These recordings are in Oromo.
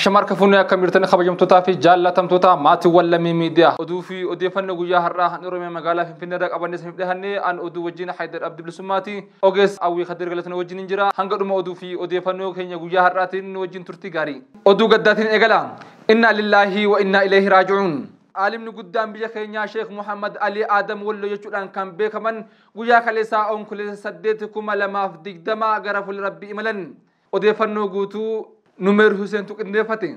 Ashamar kafuun akka mirtan kabajamtootaa fi jaallatamtoota maatiiwwan lammii miidiyaa oduu fi odeeffannoo guyyaa har'aa han Oromiyaa magaalaa Finfinnee irraa qabannee isiniif dhiyaanne an oduu wajjin Haydar Abdi Bilisummaati. Ogeessa Awwii Kadir Galatana wajjin hin jira. Hanga dhuma oduu fi odeeffannoo keenya guyyaa har'aatiin nu wajjin turtii gaarii. Oduu gaddaatiin eegala. Inna lillaahi wa inna ilayhi raaji'uun. Aalimni guddaan biyya keenyaa Sheekh Muhammad Ali Adam Wallo jechuudhaan kan beekaman guyyaa kaleessaa Onkololeessa 8 2020 gara fuula Rabbii imalan. Odeeffannoo guutuu Numeer Huseentu qindeeffate.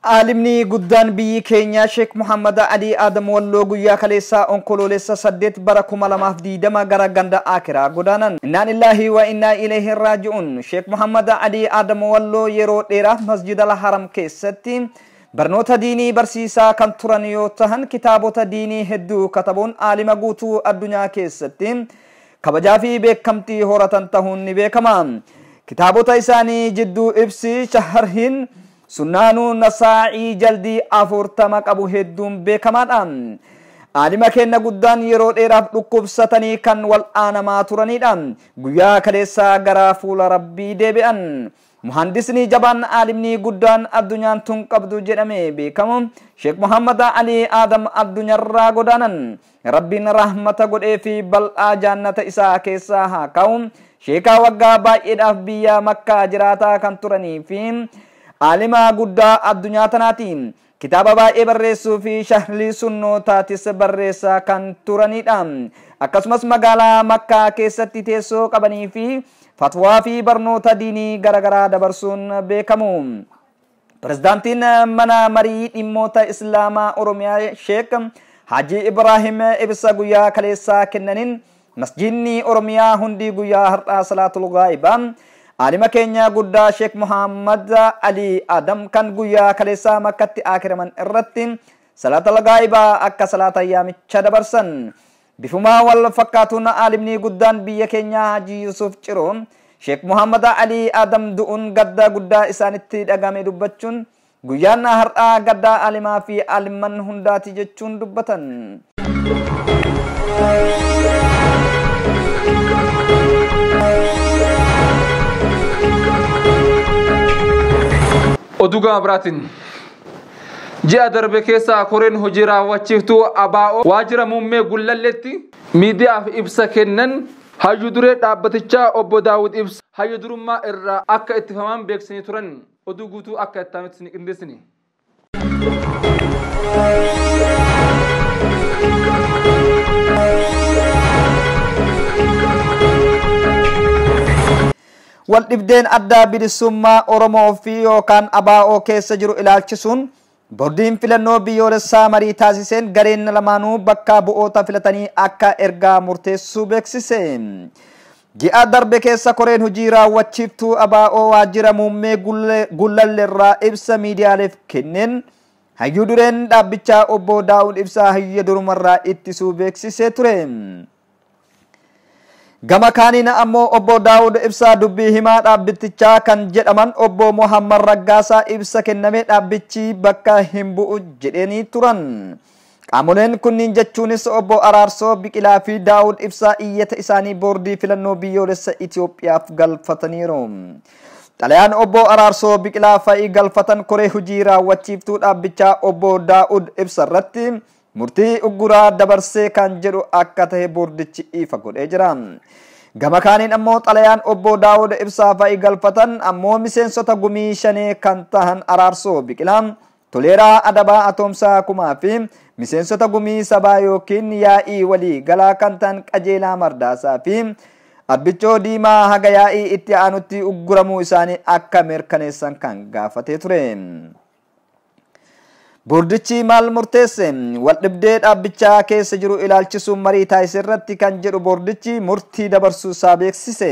Aalimni guddaan biyyi keenyaa Sheekh Muhammad Ali Adam Walloo guyyaa kaleessaa Onkololeessa 8 bara 2020 gara ganda Akiraa godaanan. Innaa lillaahi wa innaa ilayhi raaji'uun. Sheekh Muhammad Ali Adam Walloo yeroo dheeraaf Masjidal Haram keessatti barnoota diinii barsiisaa kan turan yoo tahan kitaabota diinii hedduu katabuun aalima guutuu addunyaa keessatti kabajaa fi beekamtii horatan tahuun ni beekama. Kitaabota isaanii jidduu ibsi shaharhin sunnaanuu nasaa'ii jaldii 40 qabu hedduun beekamaadha. Aalima keenya guddaan yeroo dheeraaf dhukkubsatanii kan wal aanamaa turanidha. Guyyaa kaleessaa gara fuula Rabbii deebi'an. Muhandisni jabaan aalimni guddaan addunyaan tun qabdu jedhamee beekamu Sheekh Muhammad Ali Adam addunyaarraa godaanan. Rabbiin rahmata godhee fi bal'aa jaannata isaa keessaa haa kaa'u. Sheekaa waggaa baay'eedhaaf biyya Makkaa jiraataa kan turanii fi aalima guddaa addunyaa tanaati. Kitaaba baay'ee barreessuu fi shahrii sunnootaatis barreessaa kan turanidha. Akkasumas magaalaa Makkaa keessatti teessoo qabanii fi fatwaa fi barnoota diinii garaagaraa dabarsuun beekamu. Pirezidaantiin mana marii dhimmoota Islaamaa Oromiyaa Sheek Haji Ibrahim ibsa guyyaa kaleessaa kennaniin masjidni Oromiyaa hundi guyyaa har'aa salaatul ghaa'ibaa aalima keenya guddaa Sheekh Muhammad Ali Adam kan guyyaa kaleessaa Makkatti akiraman irratti salaatul ghaa'ibaa akka salaata yaamicha dabarsan. Bifumaa wal fakkaatuun aalimni guddaan biyya keenyaa Haji Yusuf Ciroo Sheekh Muhammad Ali Adam du'uun gadda guddaa isaanitti dhagame dubbachuun guyyaan har'aa gaddaa aalimaa fi aalimman hundaati jechuun dubbatan. Oduu gama biraatiin ji'a darbe keessa koreen hojii raawwachiiftuu ABO waajjira muummee Gullalleetti miidiyaaf ibsa kennan hayyuu duree dhaabbatichaa obbo Daawud Ibsa hayyuu durummaa irraa akka ittifaman beeksisanii turan. Oduu guutuu akka itti aanutti ni qindeessini. Wal dhibdeen addaa bilisummaa Oromoo fi yookaan ABO keessa jiru ilaalchisuun boordiin filannoo biyyoolessaa marii taasiseen gareen lamaanuu bakka bu'oota filatanii akka ergaa murteessuu beeksise. Ji'a darbe keessa koreen hojii raawwachiiftuu ABO waajjira muummee Gullalleerraa ibsa miidiyaaleef kenneen hayyuu dureen dhaabbichaa obbo Daawud Ibsaa hayya durumarraa ittisuu beeksisee ture. Gama kaaniin ammoo obbo Daawud Ibsaa dubbii himaa dhaabbitichaa kan jedhaman obbo Muhammad Raggaasaa ibsa kenname dhaabbichi bakka hin bu'u jedhanii turan. Qaamoleen kunniin jechuunis obbo Araarsoo Biqilaa fi Daawud Ibsaa iyyata isaanii boordii filannoo biyyoolessa Itoophiyaaf galfataniiru. Xalayaan obbo Araarsoo Biqilaa fa'i galfatan koree hojii raawwachiiftuu dhaabbichaa obbo Daawud Ibsa irratti murtii ugguraa dabarsee kan jedhu akka tahe boordichi ifa godhee jira. Gama kaaniin ammoo xalayaan obbo Daawud Ibsaa fa'i galfatan ammoo miseensota gumii shanee kan tahan Araarsoo Biqilaa, Toleeraa Adabaa Atoomsaa Kumaa fi miseensota gumii sabaa yookiin yaa'ii walii galaa kan tahan Qajeelaa Mardaasaa fi Abbichoo Diimaa haga yaa'ii itti aanutti ugguramuu isaanii akka mirkaneessan kan gaafatee ture. Boordichi maal murteesse? Wal dhibdee dhaabbichaa keessa jiru ilaalchisuun marii taasise irratti kan jedhu boordichi murtii dabarsuu isaa beeksise.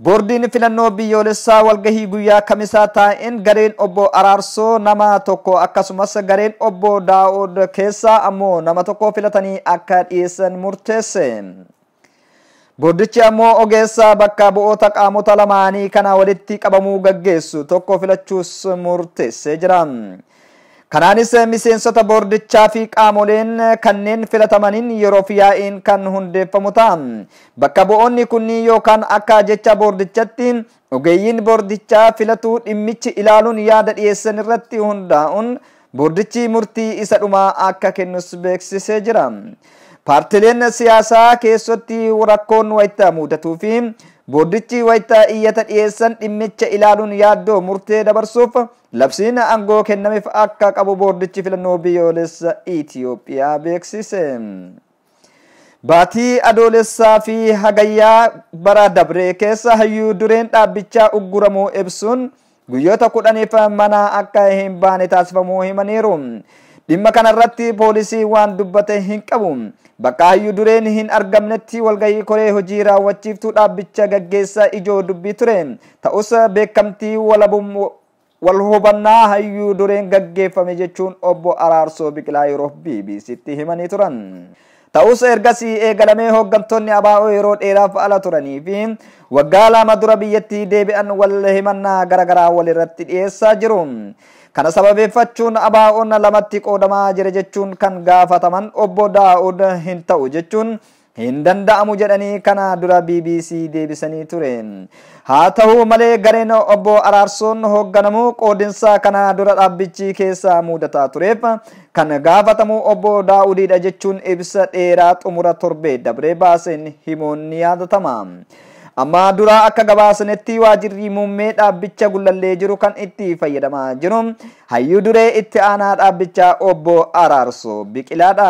Boordiin filannoo biyyoolessaa walgahii guyyaa kamisaa taa'een gareen obbo Araarsoo nama tokko akkasumas gareen obbo Daawud keessaa ammoo nama tokko filatanii akka dhiyeessan murteesse. Boordichi ammoo ogeessa bakka bu'oota qaamota lamaanii kana walitti qabamuu gaggeessu tokko filachuus murteessee jira. Kanaanis miseensota boordichaa fi qaamoleen kanneen filatamaniin yeroof yaa'iin kan hundeeffamu ta'a. Bakka bu'oonni kunniin yookaan akka jecha boordichatti ogeeyyiin boordichaa filatu dhimmichi ilaaluun yaada dhiyeessan irratti hundaa'uun boordichi murtii isa dhumaa akka kennus beeksisee jira. Paartileen siyaasaa keessatti rakkoon wayita mudatuu fi boordichi wayita iyyata dhiyeessan dhimmicha ilaaluun yaaddoo murtee dabarsuuf labsiin aangoo kennameef akka qabu boordichi filannoo biyyoolessa Itiyoophiyaa beeksise. Baatii adoolessaa fi hagayyaa bara dabree keessa hayyuu dureen dhaabbichaa ugguramuu ibsuun guyyoota 10 mana akka hin baane taasifamuu himaniiru. Dhimma kanarratti poolisii waan dubbate hin qabu. Bakka hayyuu dureen hin argamnetti walgahii koree hojii raawwachiiftuu dhaabbicha gaggeessaa ijoo dubbii ture. Ta'us beekamtii wal hubannaa hayyuu dureen gaggeeffame jechuun obbo Araarsoo Biqilaa yeroo BBCtti himanii turan. Ta'us ergasii eegalamee hooggantoonni ABO yeroo dheeraaf ala turanii fi waggaa 2 dura biyyattii deebi'an wal himannaa garaagaraa walirratti dhiyeessaa jiru. Kana sababeeffachuun ABO'n lamatti qoodamaa jira jechuun kan gaafataman obbo Daa'ud hin ta'u jechuun hin danda'amu jedhanii kana dura BBC deebisanii ture. Haa ta'u malee gareen obbo Araarsoon hoogganamu qoodinsa kana dura dhaabbichi keessa mudataa tureef kan gaafatamu obbo Daa'udiidha jechuun ibsa dheeraa xumura torbee dabree baaseen himuun ni yaadatama. Amma dura akka gabaasnetti waajirri muummee dhaabbicha gullallee jiru kan itti fayyadamaa jiru hayyuu duree itti aanaa dhaabbichaa obbo Araarsoo Biqilaadha.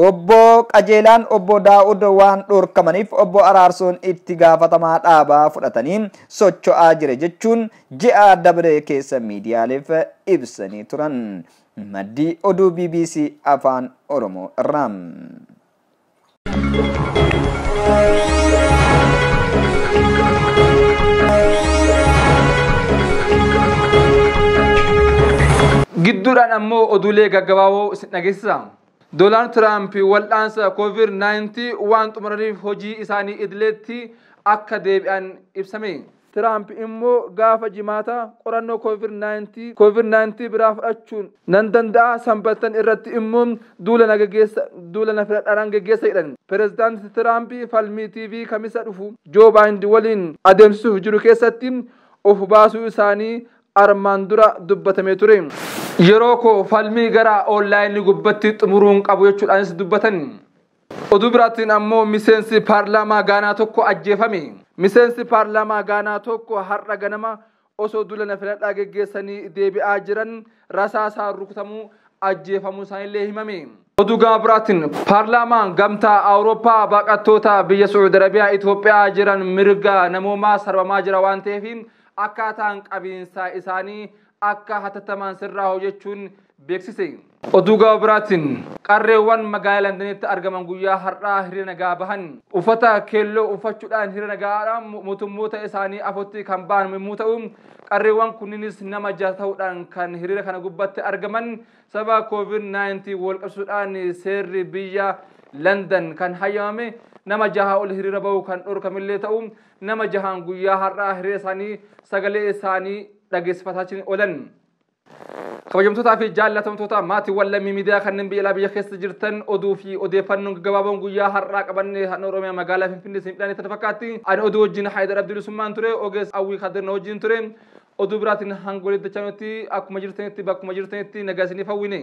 Obbo Qajeelaan obbo Daa'ud waan dhorkamaniif obbo Araarsoon itti gaafatamaa dhaabaa fudhatanii socho'aa jira jechuun ji'a dabree keessa miidiyaaleef ibsanii turan. Maddii oduu BBC Afaan Oromoo irraa. Gidduudhaan ammoo oduulee gaggabaaboo isin dhageessisa. Doonaald Tiraamp wal'aansa COVID-19 waan xumuraniif hojii isaanii idileetti akka deebi'an ibsame. Tiraamp immoo gaafa jimaata qorannoo COVID-19 biraa fudhachuun nan danda'a sanbattan irratti immoo duula na filadhaan geggeessa jedhan. Pireezidaanti Tiraamp falmii TV kamisa dhufu Joo Baayiden waliin adeemsisuuf jiru keessatti of baasuu isaanii armaan dura dubbatamee ture. Yeroo koo falmii gara onlaayinii gubbatti xumuruun qabu jechuudhaanis dubbatan. Oduu biraatiin ammoo miseensi paarlaamaa Gaanaa tokko ajjeefame. Miseensi paarlaamaa Gaanaa tokko har'a ganama osoo duula na filadhaa geggeessanii deebi'aa jiran rasaasaan rukutamuu ajjeefamuu isaaniillee himame. Oduu gama biraatiin paarlaamaan gamtaa Awurooppaa baqattoota biyya Sacuudi Arabiyaa Itoophiyaa jiran mirga namoomaa sarbamaa jira waan ta'eef akkaataan qabiinsa isaanii akka hatattamaan sirraa hojjechuun beeksise. Oduu gama biraatiin qarreewwan magaalaa Londonitti argaman guyyaa har'aa hiriira nagaa bahan. Uffata keelloo uffachuudhaan hiriira nagaadhaan mootummoota isaanii afotti kan bahan yommuu ta'u, qarreewwan kunniinis nama 6 ta'uudhaan kan hiriira kana gubbatti argaman sababa COVID-19 wal qabsiisuudhaan seerri biyya London kan hayyamame nama 6 ol hiriira bahu kan dhorkamillee ta'u nama 6 guyyaa har'aa hiriira isaanii sagalee isaanii dhageessifataa oolan. Kabajamtootaa fi jaallatamtoota maatiiwwan lammii miidiyaa kanneen biyya alaa biyya keessa jirtan oduu fi odeeffannoon gaggabaaboon guyyaa har'aa qabannee handhuura Oromiyaa magaalaa Finfinnee isin midhaan itti fakkaatti. Ani oduu wajjin Haayidar Abdulisummaan ture, ogeessa Awwii Kadir na wajjin ture. Oduu biraatiin hanga walitti dachanutti akkuma jirtanitti bakkuma jirtanitti nagaa isiniif hawwine.